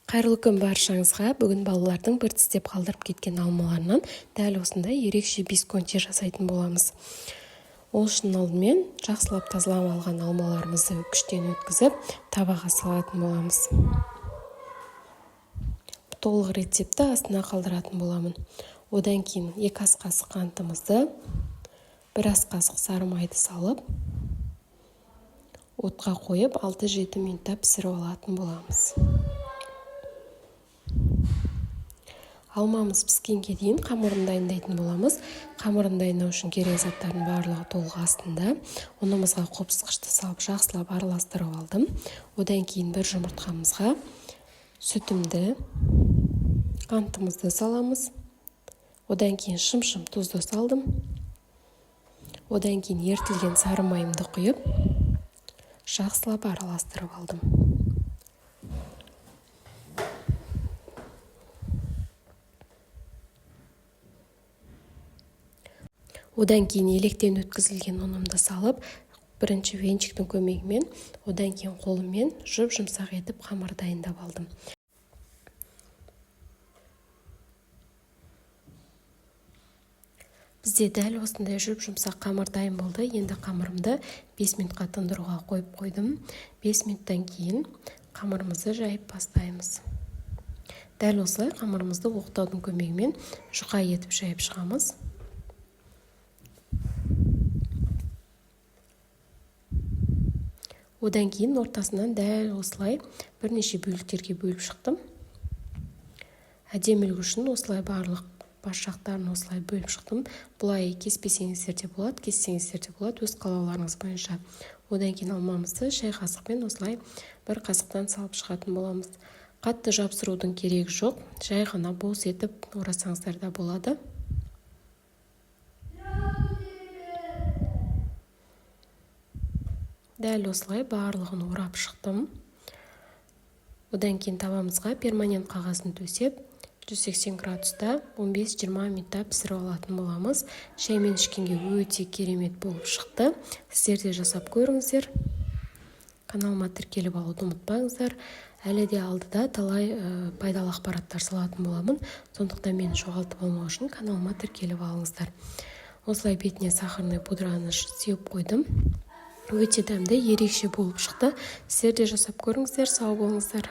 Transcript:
Қайырлы күн баршаңызға. Бүгін балалардың бір тістеп қалдырып кеткен алмаларынан дәл осындай ерекше бисконти жасайтын боламыз. Ол үшін алдымен жақсылап тазалап алған алмаларымызды күштен өткізіп, табаға салатын боламыз. Толық рецептті астына қалдыратын боламын. Одан кейін 2 ас қасық қантымызды, 1 ас қасық сары майды салып, отқа қойып 6-7 минутта пісіріп алатын боламыз. Алмамыз піскенге дейін қамырын дайындайтын боламыз. Қамырын дайындау үшін керек заттардың барлығы толық астында. Ұнымызға қопсытқышты салып жақсылап араластырып алдым. Одан кейін бір жұмыртқамызға сүтімді, қантымызды саламыз. Одан кейін шым-шым тұзды салдым. Одан кейін ерітілген сары майымды құйып, жақсылап араластырып алдым. Одан кейін електен өткізілген ұнымды салып, бірінші венчиктің көмегімен, одан кейін қолыммен жұп-жұмсақ етіп қамыр дайындап алдым. Бізде дәл осындай жұп-жұмсақ қамыр дайын болды. Енді қамырымды 5 минутқа тындыруға қойып қойдым. 5 минуттан кейін қамырымызды жайып бастаймыз. Дәл осылай қамырымызды оқтаудың көмегімен жұқа етіп жайып шығамыз. Одан кейін ортасынан дәл осылай бірнеше бөліктерге бөліп шықтым. Әдемілік үшін осылай барлық бас жақтарын осылай бөліп шықтым. Бұлай кеспесеңіздер де болады, кессеңіздер де болады, өз қалауларыңыз бойынша. Одан кейін алмамызды шай қасықпен осылай бір қасықтан салып шығатын боламыз. Қатты жапсырудың керегі жоқ, жай ғана бос етіп орасаңыздар да болады. Дәл осылай барлығын орап шықтым. Одан кейін табамызға перманент қағазын төсеп, 180 градуста 15-20 минутта пісіріп алатын боламыз. Шаймен ішкенге өте керемет болып шықты. Сіздер де жасап көріңіздер. Каналыма тіркеліп алуды ұмытпаңыздар. Әлі де алдыда талай пайдалы ақпараттар салатын боламын. Сондықтан мені жоғалтып алмау үшін каналыма тіркеліп алыңыздар. Осылай бетіне сахарный пудраны сеуіп қойдым. Өте дәмді, ерекше болып шықты. Сіздер де жасап көріңіздер. Сау болыңыздар.